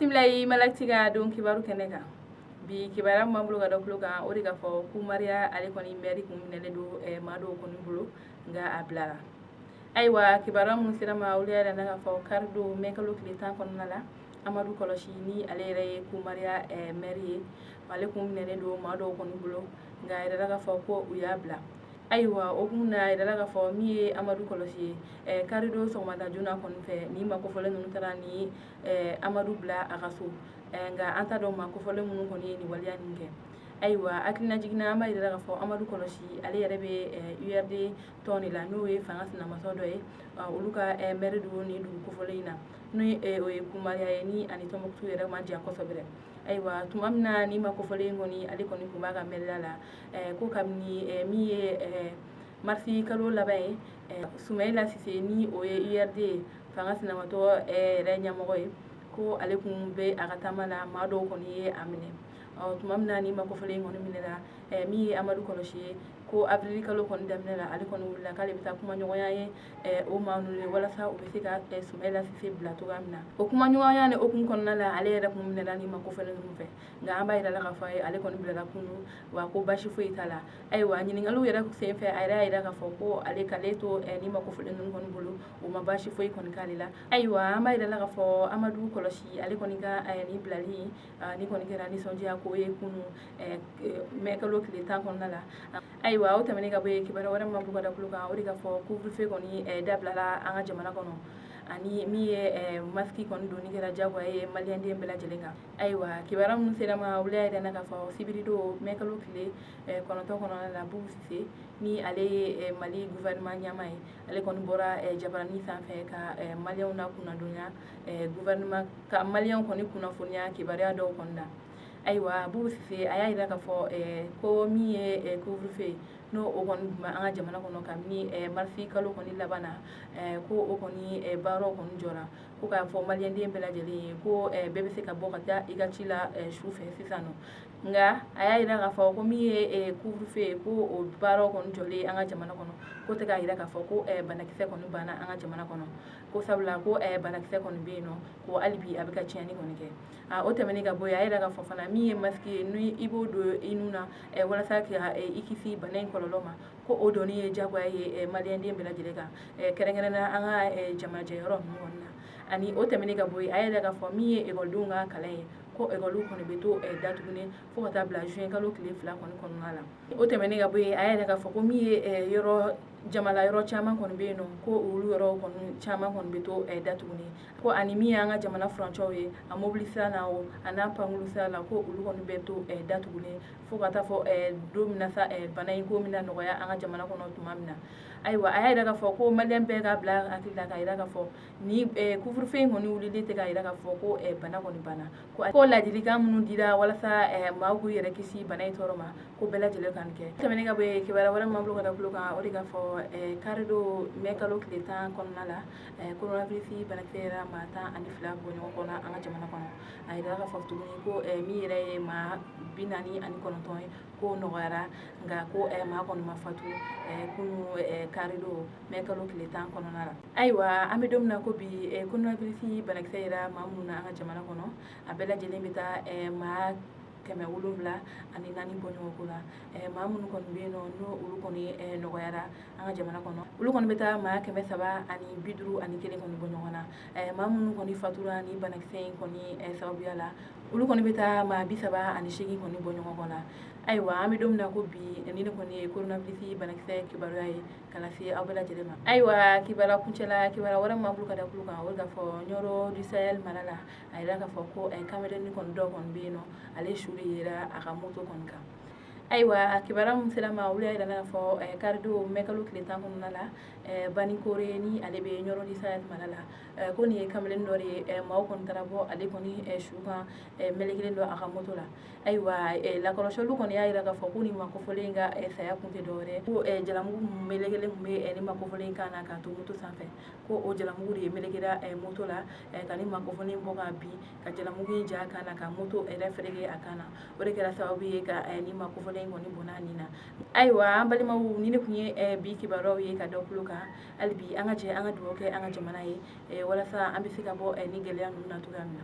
Bisimila i Malakiti ka don kibaru kɛnɛ kan. Bi kibaruya min b'an bolo ka da tulo kan, o de k'a fɔ Kumariya, ale kɔni mɛri kun minɛlen don maa dɔw kɔni bolo, nka a bilara. Ayiwa, kibaruya minnu sera ma, olu y'a yira k'a fɔ kari don mɛ kalo tile 10 kɔnɔna la, Amadu Kɔlɔsi, ni ale yɛrɛ ye Kumariya mɛri ye, ale kun minɛlen don maa dɔw kɔni bolo, nka a yirala k'a fɔ ko u y'a bila. Ayiwa, o kun na, a yirala k'a fɔ min ye Amadu Kɔlɔsi ye, karidon sɔgɔmada joona kɔni fɛ, ni maa kofɔlen ninnu taara ni Amadu bila a ka so, nka an t'a dɔn maa kofɔlen minnu kɔni ye nin waleya nin kɛ. Ayiwa, hakilina jiginna, an b'a yira k'a fɔ Amadu Kɔlɔsi, ale yɛrɛ bɛ URD tɔn de la, n'o ye fanga sinamatɔ dɔ ye, olu ka mɛri don nin dugu kofɔlen in na, n'o o ye Kumariya ye, ni ani Tɔnbukutu yɛrɛ man jan kosɛbɛ. Ayiwa, tuma min na ni maa kofɔlen kɔni, ale kɔni tun b'a ka mɛriya la, ko kabini min ye marisi kalo laban ye, Sumayila Sise, ni o ye URD ye, fanga sinamatɔ yɛrɛ ɲɛmɔgɔ ye, ko ale kun bɛ a ka taama la, maa dɔw kɔni ye a minɛ. Ɔ tuma min na ni maa kofɔlen kɔni minɛra, min ye Amadu Kɔlɔsi ye, ko avril kalo kɔni daminɛ la, ale kɔni wulila k'ale bɛ taa kumaɲɔgɔnya ye o maa ninnu ye, walasa u bɛ se ka Sumayila Sise bila cogoya min na. O kumaɲɔgɔnya ni hukumu kɔnɔna la, ale yɛrɛ kun minɛra ni maa kofɔlen ninnu fɛ, nka an b'a yira la k'a fɔ a ye, ale kɔni bilala kunu, wa ko baasi foyi t'a la. Ayiwa, ɲininkaliw yɛrɛ sen fɛ, a yɛrɛ y'a yira k'a fɔ ko ale k'ale to ni maa kofɔlen ninnu kɔni bolo, u ma baasi foyi kɔni k'ale la. Ayiwa, an b'a yira la k'a fɔ Amadu Kɔlɔsi, ale kɔni ka nin bilali ni kɔni kɛra nisɔndiya ko ye kunu mɛ kalo tile 10 kɔnɔna la. Ayiwa, o tɛmɛnen ka bɔ yen, kibaruya wɛrɛ min b'u ka da tulo kan, o de k'a fɔ couvre-feu kɔni dabilala an ka jamana kɔnɔ, ani min ye masque kɔni donni kɛra diyagoya ye maliyɛnden bɛɛ lajɛlen kan. Ayiwa, kibaruya minnu sera ma, olu y'a yira k'a fɔ sibiridon mɛ kalo tile 9 kɔnɔna la, Bubu Sise, ni ale ye Mali gouvernement ɲɛmaa ye, ale kɔni bɔra jabarani sanfɛ ka maliyɛnw na kunnadɔnya, gouvernement ka maliyɛnw kɔni kunnafoniya kibaruya dɔw kɔni na. Ayiwa, Bubu Sise, a y'a yira k'a fɔ ko min ye couvre-feu, n'o o kɔni tun bɛ an ka jamana kɔnɔ kabini marisi kalo kɔni laban na, ko o kɔni baaraw kɔni jɔra, ko k'a fɔ maliyɛnden bɛɛ lajɛlen ye ko bɛɛ bɛ se ka bɔ ka taa i ka ci la su fɛ sisan nɔ. Nka a y'a yira k'a fɔ ko min ye couvre-feu ye, ko o baaraw kɔni jɔlen an ka jamana kɔnɔ, ko tɛ k'a yira k'a fɔ ko banakisɛ kɔni banna an ka jamana kɔnɔ, ko sabula ko banakisɛ kɔni bɛ yen nɔ, ko hali bi a bɛ ka tiɲɛni kɔni kɛ. O tɛmɛnen ka bɔ yen, a yira k'a fɔ fana min ye masque ye, ni i b'o don i nun na walasa ka i kisi bana in kɔlɔlɔ ma, ko o donni ye diyagoya ye maliyɛnden bɛɛ lajɛlen kan, kɛrɛnkɛrɛnnenya an ka jamajɛyɔrɔ ninnu kɔni na. Ani o tɛmɛnen ka bɔ yen, a y'a yira k'a fɔ min ye ekɔlidenw ka kalan ye, ko ekɔliw kɔni bɛ to datugulen fo ka taa bila juin kalo tile 2 kɔni kɔnɔna la. O tɛmɛnen ka bɔ yen, a y'a yira k'a fɔ ko min ye yɔrɔ jamana yɔrɔ caman kɔni bɛ yen nɔ, ko olu yɔrɔ kɔni caman kɔni bɛ to datugulen, ko ani min y'an ka jamana furancɛw ye, a mobili sira na o, a n'a pankuru sira la, ko olu kɔni bɛ to datugulen fo ka taa fɔ don min na sa bana in ko bɛna nɔgɔya an ka jamana kɔnɔ tuma min na. Ayiwa, a y'a yira k'a fɔ ko maliyɛn bɛɛ k'a bila hakili la k'a yira k'a fɔ ni couvre-feu in kɔni wulili tɛ k'a yira k'a fɔ ko bana kɔni banna, ko ladilikan minnu dira walasa maaw k'u yɛrɛ kisi bana in tɔɔrɔ ma, ko bɛɛ lajɛlen ka nin kɛ. Tɛmɛnen ka bɔ yen, kibaruya wɛrɛ min b'an bolo ka da tulo kan, o de k'a fɔ karidon mɛ kalo tile 10 kɔnɔna la, coronavirus banakisɛ yɛrɛ maa 12 bɔ ɲɔgɔn kɔnɔ an ka jamana kɔnɔ. A yira k'a fɔ tuguni ko min yɛrɛ ye maa 49 ye, ko nɔgɔyara, nka ko maa kɔni ma fatu kunu karidon mɛ kalo tile 10 kɔnɔna la. Ayiwa, an bɛ don min na ko bi, coronavirus banakisɛ yɛrɛ maa minnu na an ka jamana kɔnɔ, a bɛɛ lajɛlen bɛ taa maa 704 bɔ ɲɔgɔn ko la. Maa minnu kɔni bɛ yen nɔ, n'o olu kɔni nɔgɔyara an ka jamana kɔnɔ, olu kɔni bɛ taa maa 351 kɔni bɔ ɲɔgɔn na. Maa minnu kɔni fatura ni banakisɛ in kɔni sababuya la, olu kɔni bɛ taa maa 38 kɔni bɔ ɲɔgɔn kɔ la. Ayiwa, an bɛ don min na ko bi, ni ne kɔni ye coronavirus banakisɛ kibaruya ye ka na se aw bɛɛ lajɛlen ma. Ayiwa, kibaruya kuncɛla, kibaruya wɛrɛ min b'an bolo ka da tulo kan, o de k'a fɔ Ɲɔrɔ du Sahel mara la, a yira k'a fɔ ko kamalen kɔni dɔ kɔni bɛ yen nɔ, ale su de yera a ka moto kɔni kan. Ayiwa, kibaruya min sera ma, olu y'a yira k'a fɔ karidon mɛ kalo tile 10 kɔnɔna la, Banikore, ni ale bɛ Ɲɔrɔ du Sahel mara la, ko nin ye kamalen dɔ de ye, maaw kɔni taara bɔ ale kɔni su kan melekelen dɔ a ka moto la. Ayiwa, lakɔlɔsiliw kɔni y'a yira k'a fɔ ko nin maa kofɔlen in ka saya kun tɛ dɔwɛrɛ, ko jalamugu melekelen tun bɛ nin maa kofɔlen in kan na k'a to moto sanfɛ, ko o jalamugu de ye melekera moto la ka nin maa kofɔlen bɔ ka bin, ka jalamugu in ja kan na, ka moto yɛrɛ fereke a kan na. O de kɛra sababu ye ka nin maa kofɔlen in kɔni bɔnɛ a ni na. Ayiwa, an balimaw, ni ne tun ye bi kibaruyaw ye ka da tulo kan. Hali bi, an ka jɛ an ka dugawu kɛ an ka jamana ye walasa an bɛ se ka bɔ ni gɛlɛya ninnu na cogoya min na.